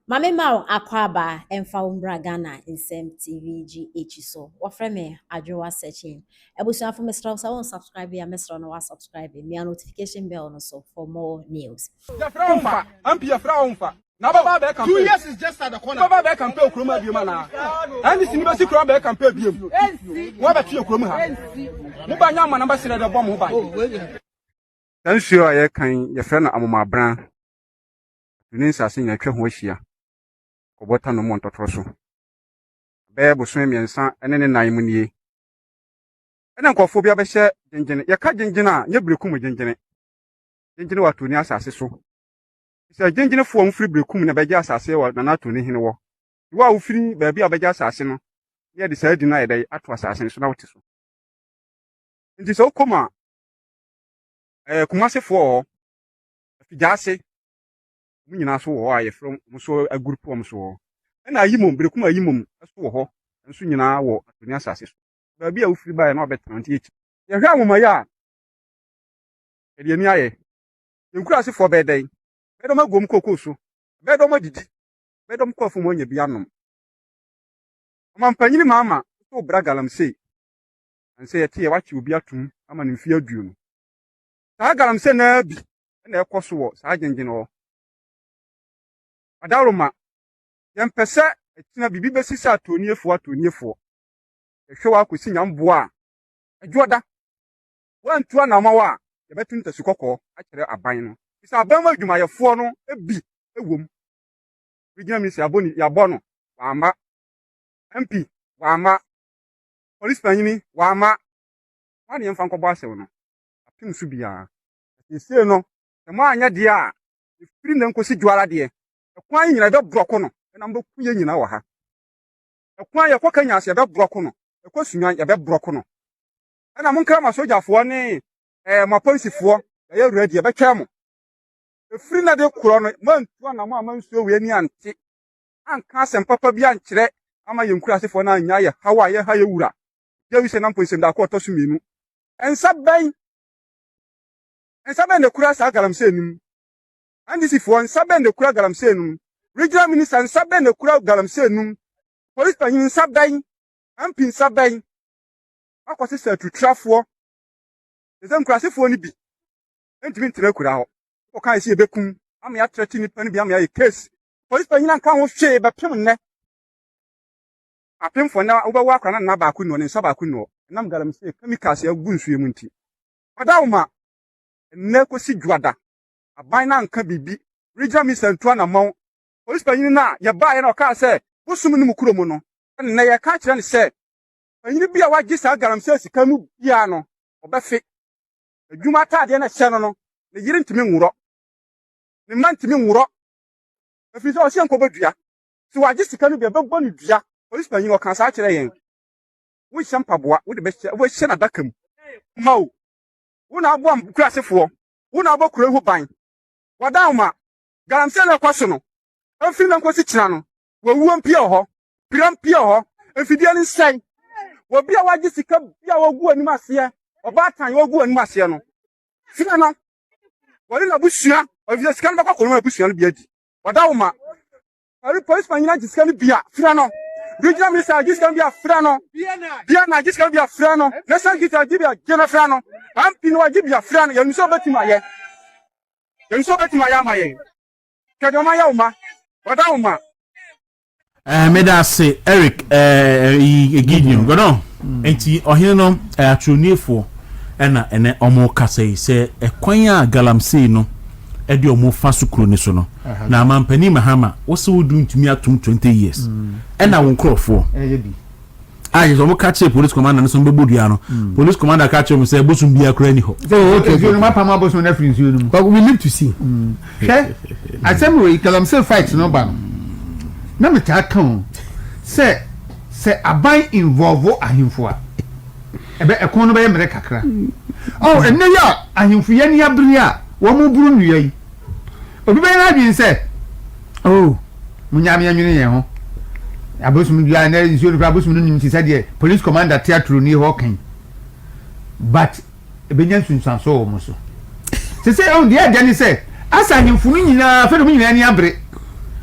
Maame ma wo akwaaba mfa wo mbra Ghana Nsɛm TV GH so. Wɔfrɛ me Adwowa Searching. Abusuafo, mesrɛ wo sɛ wo subscribe a, mesrɛ no wa subscribe. Mia notification bell no so for more news. Yɛfrɛ wo mfa MP, yɛfrɛ wo mfa na bɛba bɛɛ campaign. 2 years is just at the corner. Bɛba bɛɛ campaign kurom ha biom anaa NDC ni bɛsi kurom bɛɛ campaign biom? Wɔbɛto yɛ kurom ha, mo ba nya ama na bɛsrɛ dɛ bɔ mo ho ban. Saa nsuo a yɛreka yi, yɛfrɛ no Amomabran. Ne nsase nyinaa atwa ho ahyia kɔbɔ tanom wɔ ntɔtorɔ so. Bɛyɛ bosome 3 ne ne nan mu nie. Ɛna nkurɔfoɔ bi abɛhyɛ gyengyene. Yɛka gyengyene a, nyɛ Berekum gyengyene. Gyengyene wɔ Atoni asase so. Sɛ gyengyenefoɔ a wɔfiri Berekum na bɛgye asase wɔ Nana Atoni hene wɔ. Wo a wofiri baabi a bɛgye asase no, na yɛde saa di no ayɛ dɛ ato asase no so na wote so. Nti sɛ wokɔ mu a, ɛyɛ Kumasefoɔ wɔ hɔ, Afigyaase, wɔn nyinaa so wɔ hɔ a yɛfrɛ wɔn so agroup wɔn so wɔ hɔ. Ɛna Ayimom, Berekum Ayimom nso wɔ hɔ, nso nyinaa wɔ Atoni asase so. Baabi a wofiri baeɛ na wɔbɛtena nti yɛkyi. Yɛhwɛ ahomayɛ a, yɛde ani ayɛ. Yɛn nkurasefoɔ bɛyɛ dɛn? Bɛyɛ dɛm agu wɔn kookoo so, bɛyɛ dɛm adidi, bɛyɛ dɛm kɔ afum anya bi anom. Ɔmampanyini Mahama nso bra galamsey. Ansɛ yɛte yɛ wakye obi atum ama no mfeɛ 20. Saa galamsey naa bi na ɛkɔ so wɔ saa gyengyen hɔ. Adaworoma, yɛmpɛ sɛ ɛkyina biribi bɛsi sɛ atoniefoɔ atoniefoɔ. Yɛhwɛ wɔ akɔsi nyamboa a, adwoɔda. Woantu anamɔn a, yɛbɛto ntasu kɔkɔɔ akyerɛ aban no. Sɛ aban mu adwumayɛfoɔ no bi wɔ mu. Regional minister yɛabɔ ni yɛabɔ no wamma. MP wamma. Police panyini wamma. Wɔn ne yɛmfa nkɔbɔ asɛw no. Apem so biara. Seesei no, sɛ mo anyɛ deɛ a, efiri na nkosi dwoara deɛ, ɛkwan yi nyinaa yɛbɛborɔko no, ɛna mbɛku yɛn nyinaa wɔ ha. Ɛkwan yɛkɔ Kenya ase yɛbɛborɔko no, ɛkɔ Sunyani yɛbɛborɔko no. Ɛna monkra ma sogyafoɔ ne mo apolisifoɔ, yɛyɛ ready, yɛbɛtwɛn mo. Efiri na de korɔ no, moantu anamɔ ama nsuo wei ani ante, anka asɛm papa bi ankyerɛ ama yɛn nkurasefoɔ no anya yɛ haw a yɛha yɛ wura. Gye sɛ na mpo nsɛm daako a ɔtɔ so mmienu. Nsa bɛn na ekura saa galamsey no mu? NDC foɔ nsa bɛn na ekura galamsey no mu? Regional minister nsa bɛn na ekura galamsey no mu? Police panyin nsa bɛn? MP nsa bɛn? Akɔ sisa atuturafoɔ. Sɛ nkurasefoɔ no bi ntumi ntena akura hɔ. Wɔka sɛ yɛbɛkum ama yɛatrɛte nipa no bi ama yɛayɛ case. Police panyin anka ho hwee bɛpem nnɛ. Apemfoɔ na wobɛwɔ akora na nna baako nnuɔ ne nsa baako nnuɔ. Ɛnam galamsey chemicals agu nsuo mu nti. Ɔdawoma, nnɛ kɔsi dwoada. Aban no anka biribi. Regional minister ntu anammɔn. Police panyin no a yɛbaeɛ na ɔkaa sɛ bosom no mu kuro mu no. Nnɛ yɛka kyerɛ no sɛ panyin bi a wagye saa galamsey sika mu biara no, ɔbɛfe. Adwuma ataadeɛ no ɛhyɛ no, ne yere ntumi nworɔ. Ne mma ntumi nworɔ. Ɛfiri sɛ ɔhyɛ nkɔbɔ dua. Sɛ wagye sika no bi a, ɛbɛbɔ no dua. Police panyin ɔka saa kyerɛ yɛn. Wonhyɛ mpaboa, wode bɛhyɛ, wobɛhyɛ n'adaka mu. Ma o. Wo na aboa nkurasefoɔ. Wo na abɔ kuro ho ban. Wadan ma galamsey no ɛkɔ so no. Ɛmfiri na nkɔsi kyena no. Wɔwuo mpie wɔ hɔ. Pira mpie wɔ hɔ. Mfidie no nsɛe. Obi a wagye sika bi a wɔgu anim aseɛ, ɔbaatan wɔgu anim aseɛ no. Fira no, wɔne n'abusua, ɔfisɛ sika no bɛkɔ akɔnɔ abusua no bi adi. Wɔda wo ma. Ɛre police man nyina gye sika no bi a, fira no. Regional minister agye sika no bi a, fira no. Bia na agye sika no bi a, fira no. National security agye bi a, gye no fira no. MP no agye bi a, fira no. Yɛn nso bɛtumi ayɛ. Yɛn nso bɛtumi ayɛ ama yɛn. Kɛdeɛ ɔma yɛ wo ma. Wɔda wo ma. Meda ase Eric Gideon Gordon. Nti ɔhene no atwerɛniefoɔ ɛna ɛnɛ ɔmo kasa yi sɛ ɛkwan a galamsey no ɛde ɔmo fa so kuro ne so no na amampanin Mahama wɔsɛ wodu ntumi atum 20 years ɛna wɔn nkurɔfoɔ a yɛ sɛ ɔmo ka kyerɛ police commander no sɛ ɔmo bɛbɔ dua no, police commander ka kyerɛ ɔmo sɛ bosom biara koraa ni hɔ. Oh, okay. Nsuo no mu apam abosom no afiri nsuo no mu. But we live to see. Hwɛ, asɛm wei, galamsey fight no ba no, na metaa ka o sɛ aban involve ahemfo a, ɛbɛ ɛko no bɛyɛ mmerɛ kakra. Oh, ɛnnɛ yi a ahemfo yi ani abere a wɔn buru nnua yi, obi bɛyɛ n'adwene sɛ, oh, munya me anwene yɛn ho. Abosom dua na nsuo no kora abosom no nim te sɛ deɛ police commander te aturo ni hɔ kan. But ebenya nsunsuanso wɔ wɔn so. Sɛ ɔn deɛ ɛdɛ ne sɛ asa ahemfo no nyinaa fɛn wɔn nyinaa ani abere.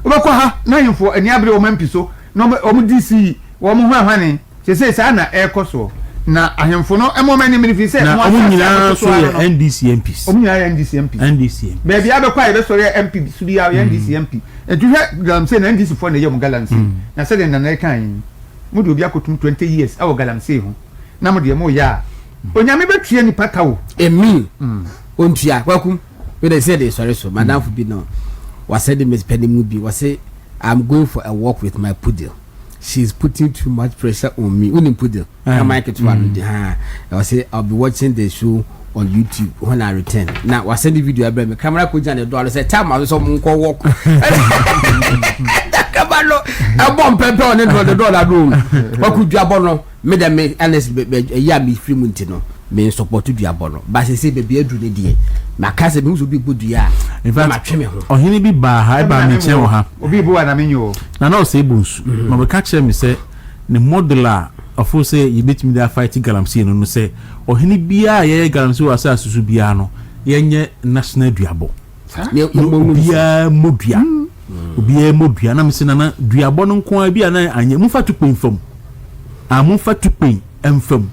Wobɛkɔ ha na ahemfo ani abere wɔn MP so na wɔn DC wɔn hwanhwane. Seesei saa na ɛrekɔ soɔ. Na ahemfo no mma wɔn ani mmere firi sɛ Na mo wɔn asase a nyinaa mote nso so ara yɛ no, NDC MPs. wɔn nyinaa yɛ NDC MPs. NDC MPs. Baabi a bɛkɔ a yɛbɛsɔre a MP so biara ɔyɛ NDC MP. Nti hwɛ galamsey na NDC foɔ na ɛyɛ wɔn galamsey. Na sɛdeɛ Nana ɛkae yi, mode obi akɔtum 20 years wɔ galamsey ho na mo deɛ moyɛ a, Onyame bɛtua nipa ka o. Amen. Ontua. Kwaku, me de sɛ de sɔre so. Madamfo bi no, wasɛde me pɛ ne mu bi. Wɔse, I'm going for a walk with my poodle. She is putting too much pressure on me. Wonim poodle? Kraman ketewa no de ha. Ɔse, I'll be watching the show on YouTube when I return. Na wasɛde video abrɛ me. Kraman akɔgyina ne dɔ ano sɛ, time aso sɛ ɔmo nkɔ walk. Kraman no ɛbɔ mpɛmpɛ ɔne dɔ ne dɔ na do. Kwaku duabɔ no. Me dɛ me honestly bɛ bɛ ɛyi a me firi mu nti no me nsɔpɔto dua bɔ no ba sese baabi aduru ne deɛ maka sɛ mehu sɛ obi bɔ dua a In na fact, matwe me ho. ɔhene bi baa ha, ɛbaa me nkyɛn wɔ ha. Obi bu a na menye o. Na na ɔsɛe bonsu. Na ɔbɛka kyerɛɛ me sɛ ne model a ɔfeel sɛ yɛbɛtumi de afight galamsey no no sɛ ɔhene biara a yɛyɛ galamsey wɔ asase so biara no yɛnyɛ national duabɔ. Ne Na mmɔ ngu so. obiara mmɔ dua. Obiara mmɔ dua. Na mese nana duabɔ no nko ara bi a na anyɛ. Momfa tukpe mfa mu. Ah, momfa tukpe mfa mu.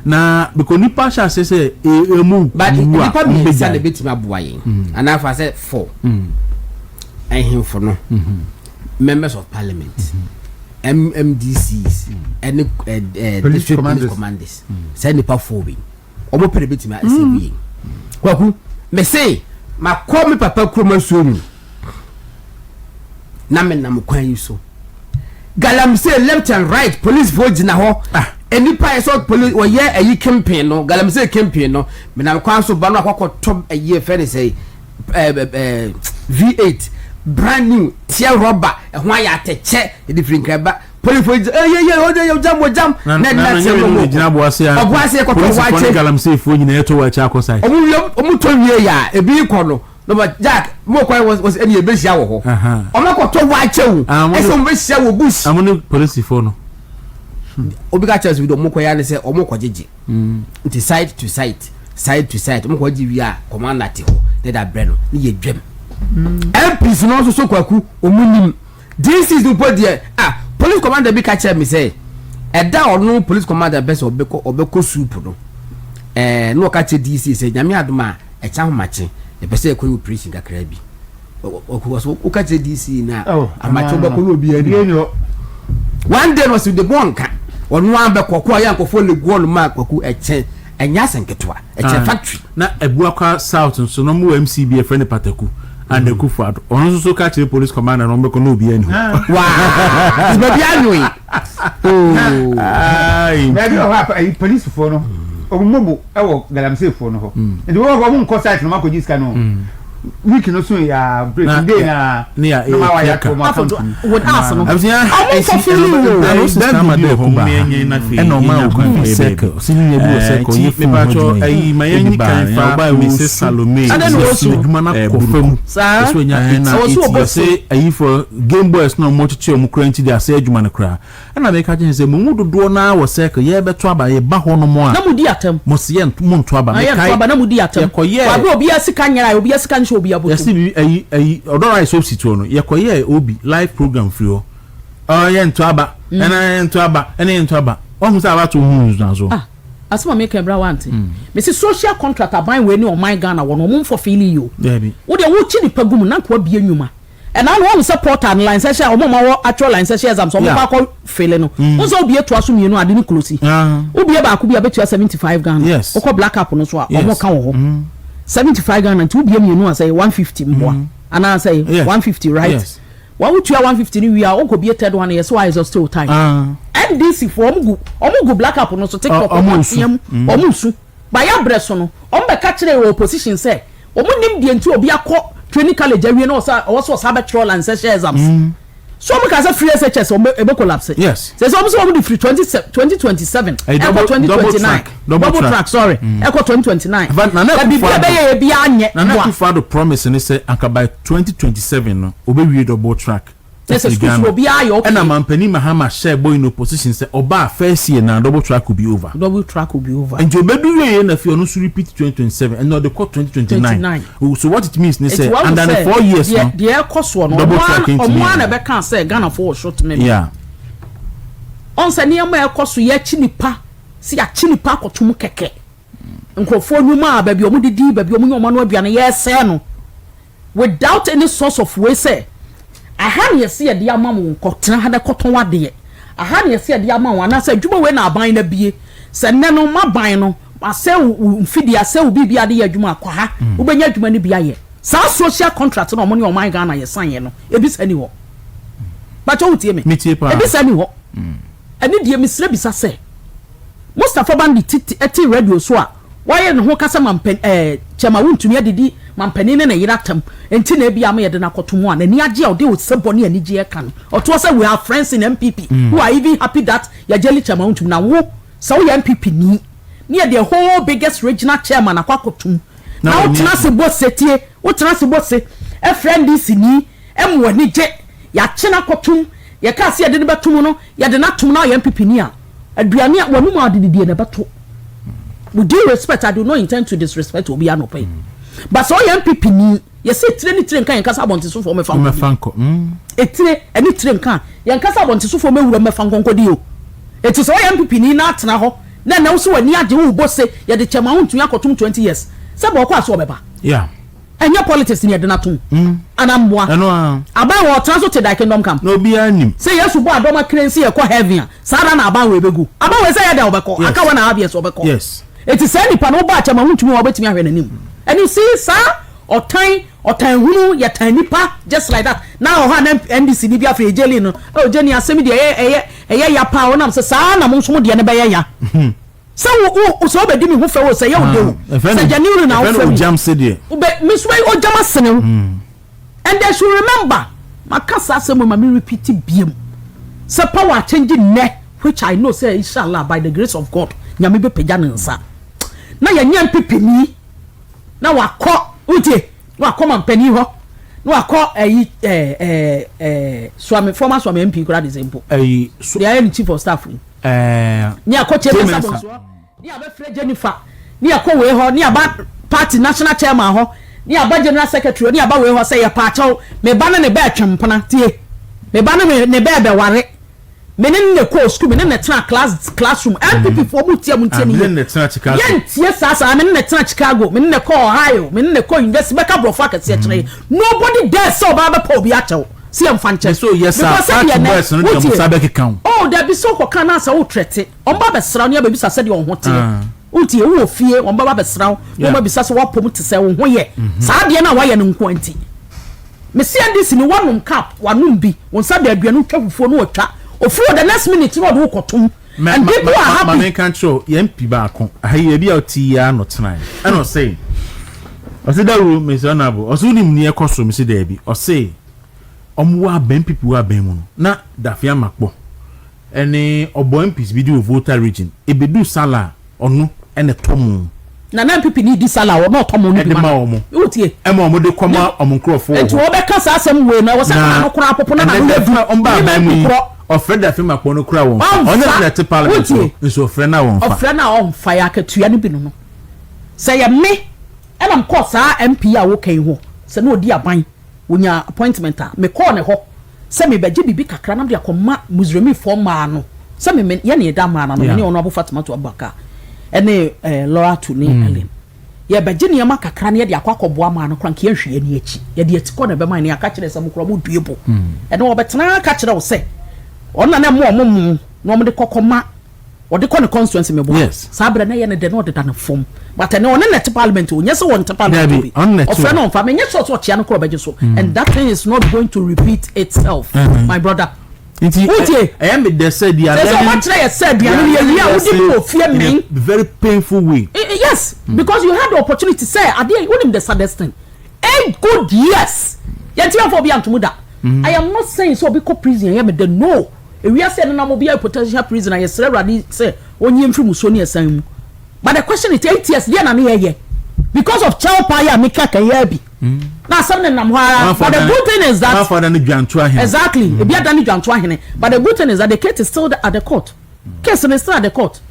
Na because nipa ahyɛ aseɛ sɛ emu But wu a, nnipa wɔn mmiɛnsa na bɛgyae. ebetumi aboa yɛn. Anaa fa sɛ four. Ahemfo no, members of parliament, MMDCs, ɛne eh, eh, Police district police commanders. commanders. Saa nnipa four wei. Wɔn pɛ na ebetumi asave yɛn. Kwaku, mese makɔ me papa kurom asuo mu. Na menam kwan yi so. Galamsey left and right policefoɔ gyina hɔ. Ah. Nnipa yɛ sɛ police wɔyɛ ayi kempen no galamsey kempen no menam kwan so ba no akɔkɔtɔ ayi efɛ ne sɛ ɛɛ ɛɛ V8 brand new teɛ rɔba ɛho ayɛ atɛkyɛ yɛde firi nkraba policefoɔ gyina ɛyɛ yɛ ɔde yɛ ɔgyam ɔgyam Na na na ɛna na teɛ nyɛ no no mo gyina aboase a. ɔboase kɔtɔ Polisifoɔ ne wakye galamseyfoɔ nyinaa ɛtɔ wakye akɔ site. ɔmo wie ɔmo tɔ wie yɛ a ebi kɔ no No but Jack, mo kwan wɔ wɔ ɛni ebe hyia wɔ hɔ. Ɔmo akɔtɔ wakyɛ o. Ɛsɛ ɔmo bɛ hyia wɔ bush. Ɔmo ne polisifoɔ no. Obi ka kyerɛ sɛ ɔmo kɔ ya ne sɛ ɔmo kɔ gyegye. Nti side to side, side to side, ɔmo kɔ gye wie a commander te hɔ ne da brɛ no ne yɛ dwam. MPs no nso so kwaku ɔmo nim. DCs mpo deɛ ah police commander bi ka kyerɛ me sɛ ɛda a ɔno police commander bɛ sɛ ɔbɛkɔ ɔbɛkɔ soup no ɛɛ na ɔka kyerɛ DC sɛ nyame adom a ɛkyɛ ahomakye yɛpɛ sɛ yɛkɔyɛ operation kakra bi ɔkɔ so woka kyerɛ DC na Oh, amakye wobɛkɔ na obiara ni hɔ. One day no ɔsɛ de bɔ nka ɔno ara bɛkɔ kɔ ayɛ nkɔfoɔ ne guɔ no ma kwaku ɛkyɛ ɛnyɛ asɛm ketewa ɛkyɛ Ah, factory. Na Abuakwa South nso na ɔmo wɔ MC bi yɛfrɛ no Pataku and Akufo Addo. Ɔno nso so ka kyerɛ police commander na ɔmo bɛkɔ na obiara nni hɔ. Waa baabi anwee. Oh. Aye. Baabi wɔ hɔ a ayi polisifoɔ no wɔn mobo wɔ galamseyfoɔ no hɔ nti wɔn wɔn nkɔ site no wɔn akɔgye sika no week no so yɛ a break Na- day na ne yɛ- na wɔn yɛ ayɛ ato wɔn Afo account to mu. with us no. Abusua, Ɔmo nkɔ fili o. Dan Dan bi bi wɔ wɔ hɔ hɔ ma ɛna ɔma yɛnya obi kwan bi kɔyɛ circle baabi. sɛ ne nua bi wɔ Eh, circle nti ɔyɛ phone ho mepatwɔ adwuma ayi yi ma ɛde yɛnyi baa kan yɛn fa ɔbaa ɛwɔ Mrs. su Salome Adɛn na Mrs. wɔsu? adwuma no Eh, akɔ buruku fam Saa. ɛsɛ ɔnya Eh, na Ɛwɔ so eti ɔbɔ ɔse su. ayifoɔ game boys na ɔmo kyekye ɔmo kura nti de asɛ adwuma no koraa ɛna meka kyerɛ sɛ mo mu dodoɔ no ara wɔ circle yɛbɛto aba yɛba hɔ nom a Na mo di atam. mo se yɛn mo nto aba Na yɛnto mekae aba na mo di atam. yɛkɔyɛɛ Wabere obiara sika nyera obiara sika nhyɛ obiara bɔtɔ yɛse mu. biribi ayi ayi ɔdɔ rice soap city hɔ no yɛkɔyɛɛ obi live program firi hɔ ɔɔ yɛnto aba ɛna yɛnto aba ɛna yɛnto aba wahu sɛ abato ho nsunsuansoɔ. Ah asɛm a meka bra wante. Mese social contract aban wei ne ɔman Ghana wɔ no ɔmo nfɔ feeling yi o. Daabi. Wo deɛ wo kyi nipa gu mu na nka wabie nnwuma. Ɛna no wahu sɛ portal no licensure ɔmo a ɔmo wɔ actual licensure exams ɔmo kɔ akɔ fele no. Wohu sɛ wobie toa so mmienu a ade no close. Wobie baako bi a bɛtua 75 Ghana. Yes. Wokɔ black app no so a Yes. ɔmo ka wɔ hɔ. 75 Ghana nti wobie mmienu a sɛ 150 mboa. Anaa sɛ Yeah. 150 right? Yes. Wa wo tua 150 no wie a wo kɔ bie third one no yɛ sɛ wa exhaust wo time. NDC foɔ ɔmo gu ɔmo gu black app no so tiktok ɔmo atea mu ɔmo su. Ba yɛ abrɛ so no ɔmo bɛ ka kyerɛ wɔ opposition sɛ ɔmo nim deɛ nti obi akɔ training college awie na ɔsa ɔwɔ sɛ ɔsa bɛ twerɛ licensure exams. So ɔmo ka sɛ free SHS ɔmo bɛ ebe collapse. Yes. Sɛ sɛ ɔmo sɛ ɔmo de firi 2027 Ɛyɛ ɛkɔ double- double 2029 track, double double track. track sorry ɛkɔ 2029. But Nana Na biribi a Akufo-Addo- ɛbɛyɛ yɛ biara nyɛ Nana boa. Akufo-Addo promise ne sɛ anka by 2027 no obewie double track. Na sɛ schools no obiara yɛ okay. Ɛna Mampanin Mahama hyɛɛ bɔ in opposition sɛ ɔba a first year na double track will be over. Double track will be over. Nti obedu wieɛ na afei ɔno nso repeat 2027 ɛna ɔde kɔ 2029. So what it means ne sɛ under ne 4 years no deɛ ɛkɔ soɔ no double track ntumi. Ɔmo ara na ɛbɛka sɛ Ghanafoɔ wɔ short memory. Yeah. Ɔn sɛ nneɛma a ɛkɔ so yɛakyi nipa sɛ yɛakyi nipa akɔto mu kɛkɛ. Nkurɔfoɔ nnwuma a baabi a wɔdidi, baabi a wɔnya wɔn ano aduane yɛresɛe no without any source of wei sɛ aha na yɛse yɛde ama wo kɔtena ha na kɔtɔn adeɛ, aha na yɛse yɛde ama wo anaasɛ adwuma wei na aban no abie sɛ nnɛ no m'aban no asɛe wo mfidie asɛe wo biribi a de yɛ adwuma a kɔ ha wobɛnya adwuma no bi ayɛ. Saa social contract no a wɔne ɔman Ghana yɛ sign no ebi saa ni hɔ. Bakyɛ wotie me? Metie paa. Ebi saa ni hɔ. Ɛne deɛ mesrɛ bisa sɛ, Mustapha Bandi te te radio so a wayere ne ho ka sɛ mampan ɛɛ Kyɛma wontumi adidi mampanin ne ne yere atam nti na ebia ama yɛde no akɔto mu a n'ani agye a ɔde osebɔ ne anigyeɛ ka no. Ɔtoɔ sɛ we have friends in NPP who are even happy that yɛagyeli Kyɛma wontumi na wo sɛ woyɛ NPP ni ne yɛde whole biggest regional chairman akɔ akɔto mu na wotena ase bɔ se tie wotena ase bɔ se frɛ NDC ni ma w'ani gye yɛakye no akɔtom yɛkaa sɛ yɛde no bɛto mu no yɛde no atom na ɔyɛ NPP ni a aduane a w'anum a ɔde didie na ɛbɛto. With due respect, I do not intend to disrespect obi anɔpa yi. But sɛ ɔyɛ NPP ni, yɛsɛ etire ne tire nka yɛn kasa abɔntesofoɔ mɛfa nkɔ di. Etire ɛne tire nka yɛn kasa abɔntesofoɔ mɛwura mɛfa nkɔ nkɔdi o. Eti sɛ ɔyɛ NPP ni na atena hɔ na ɛnɛ wo sɛ w'ani agye wo bɔ se yɛde kyɛ ma wontumi akɔtom 20 years sɛ bɔɔkɔ a so ɔbɛba. Yeah. Ɛnyɛ politics ne yɛde no atom anaa mmoa. Ɛno ara. Aban wɔ ɔtena so te thy kingdom come. Na obiara nim. Sɛ Yesu bɔ adɔm akren se yɛkɔ heaven a, saa ara na aban wei bɛgu. Aban wei sɛ ɛyɛ dɛn ɔbɛkɔ? Yes. Aka one and a half years ɔbɛkɔ. Yes. Enti saa nipa no wobɔ akyɛ ma wontumi a wobɛtumi ahwɛ n'anim. And you see saa ɔtan, ɔtan hunu, yɛtan nipa just like that. Na wɔ hɔ a na NDC ni bi afei yɛgyeli no, oh Jenny asɛm yi deɛ ɛyɛ ɛyɛ ɛyɛ ya paa o, nam sɛ saa ara na mo nso mo deɛ no bɛyɛ ya. Sɛ wo wo sɛ wobɛdi me ho fɛ o, sɛ ɛyɛ wo dɛ o, sɛ January na wofrɛ me, wobɛ me nso bɛyɛ ogyam asene wo. And they should remember, maka saa asɛm wei ma me repeat biom, sɛ power change nnɛ, which I know sɛ inshallah by the grace of God, Nyame bɛpagya ne nsa na yɛnyɛ mpepeni na wakɔ, wotie, na wakɔ mampanin hɔ, na wakɔ ɛyi ɛɛ ɛɛ ɛɛ Suame, former Suame MP koraa de sɛ mpo, Ɛyi so. deɛ ayɛ ne chief of staff yi. Ɛɛ. Ne akɔ Kyei Mensah Bonsu hɔ, ne abɛfrɛ Jennifer, ne akɔ wei hɔ, ne aba party national chairman hɔ, ne aba general secretary hɔ, ne aba wei hɔ sɛ yɛpaakyɛw, me ba ne ne bɛ retwe mpena, tie, me ba ne me ne bɛ rebɛware, me ne no na ɛkɔɔ sukuu, me ne no na ɛtenaa class classroom, NPP foɔ mo tie a mo ntie me Ah, me yie, ne no na ɛtenaa Chicago. Yɛntie saa saa, me ne no na ɛtenaa Chicago, me ne no na ɛkɔɔ Ohio, me ne no na ɛkɔɔ university, bɛka borɔfo akɛseɛ kyerɛ yɛn, nobody dares sɛ ɔbaa bɛpa obi akyɛw. sɛ yɛmfa nkyɛ. Mese oyɛ saa Because party sɛdeɛ nɛ boys no deɛ ɔmo wotie nsa bɛkeka wo. Oh dabi sɛ wokɔka na sɛ wo trɛte ɔmo ba bɛsra wo ne abɛbisa sɛdeɛ wo ho teɛ Ah. wotie wowɔ fie ɔmo bɛba bɛsra wo na Yeah. ɔmo abisa sɛ woapɔ mu te sɛ wo ho yɛ saa adeɛ no a woayɛ no nkoa nti mese NDC ni woanom cup wanom bi wo nsa da aduane wotwa fufuo na watwa ofiri hɔ the next minute na ɔde wo kɔtom Ma and ma people ma are ma happy. menka nkyerɛ wo, yɛn MP baako, ha yi baabi a ɔte yi ara na ɔtenaeɛ. Ɛna ɔse, ɔse Dawuro, mese Honourable, ɔse wonim nea ɛkɔ so? Mese daabi. Ɔse wɔn wɔ abɛn, NPP wɔ abɛn mu no, na Dafe Amakpɔ ɛne ɔbɔ MPs bi de wɔ Volta region, ɛbɛduru Sala a, ɔno ɛna ɛtɔ mo. Na na NPP ni di sala a ɔno ɔtɔ mo no bi Ɛde ma ma no. wɔn. Wotie? Ɛma wɔn de kɔma wɔn nkurɔfoɔ wɔ Nti hɔ. wɔbɛka saa asɛm wei no, ɛwɔ sɛ Na n'ano koraa popo na ɛnɛ n'ano yɛ Dafe duru. ɔmba Menim aban mu MP yi, korɔ. ɔfrɛ Dafe Makpɔ no koraa wɔmfa. Ɔno Ɔmfa. na ɛte parliament hɔ Wotie? nso ɔfrɛ no a wɔmfa. Ɔfrɛ no a ɔmfa, yɛ akatua no bi no no. Sɛ ɛyɛ me ɛna mekɔɔ saa MP yi a woka yi hɔ, sɛ na ɔdi aban, ɔnya appointment a, mekɔɔ ne hɔ sɛ mebɛgye biribi kakra na mede akɔma Muslimfoɔ mmaa no, sɛ me, me, yɛne yɛda mmaa no ano, me ne Honourable Fatimatu Abubakar ɛne eh, Laura Tu ne Ellen. Yɛbɛgye nneɛma kakra na yɛde akɔ akɔboa mmaa no koraa, nka yɛnhwɛ yɛn ani akyi. Yɛde atikɔ na ɛbɛma yɛn, na yɛaka kyerɛ sɛ mo koraa modue bo. Ɛno wɔbɛtena aka kyerɛ wo sɛ ɔno na na ɛma wɔn mo na wɔde kɔ kɔma, ɔde kɔ ne constituency meboa. Yes. Saa berɛ na ɛyɛ ne dɛ na ɔdeda ne fam. But ɛnɛ ɔne na ɛte parliament o, nyɛ sɛ wɔnte parliament Dabi, bi. ɔno na ɛte Ɔfrɛ hɔ. no ɔmfa, menyɛ sure sɛ ɔkyea no koraa ɔbɛgye so. And that thing is not going to repeat itself, my brother. Nti Wotie? ɛyɛ me dɛ sɛ deɛ Sɛ sɛ ɔma kyerɛ yɛ sɛ aduane no yɛwie a wodi bi wɔ fie in men. a very painful way. Yes, because you had the opportunity sɛ adeɛ wonim the saddest thing eight good years yɛn ti yɛn fɔ obi antomu da. I am not saying sɛ obi kɔ prison ɛyɛ me dɛ no ewiase ɛnenam obi ayɛ potential prison a yɛsrɛ awurade sɛ ɔnyi mfiri musuo ne ɛsan mu but the question is 8 years deɛ na ne yɛyɛ because of kyɛw paa yɛ a meka kan yɛ bi. Na asɛm no nam hɔ ara. But the good thing is that. Amanfoɔ adane dwanto ahene. Exactly. Ebi adane dwanto ahene. But the good thing is that the case is still at the court. Case no is still at the court.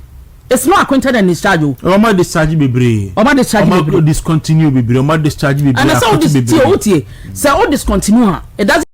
It's not acquainted and discharge o. Ɔma discharge bebree. Ɔma discharge bebree. Ɔma discontinue bebree. Ɔma discharge bebree. Ɛna sɛ o dis tie o tie sɛ o discontinue a it doesn't.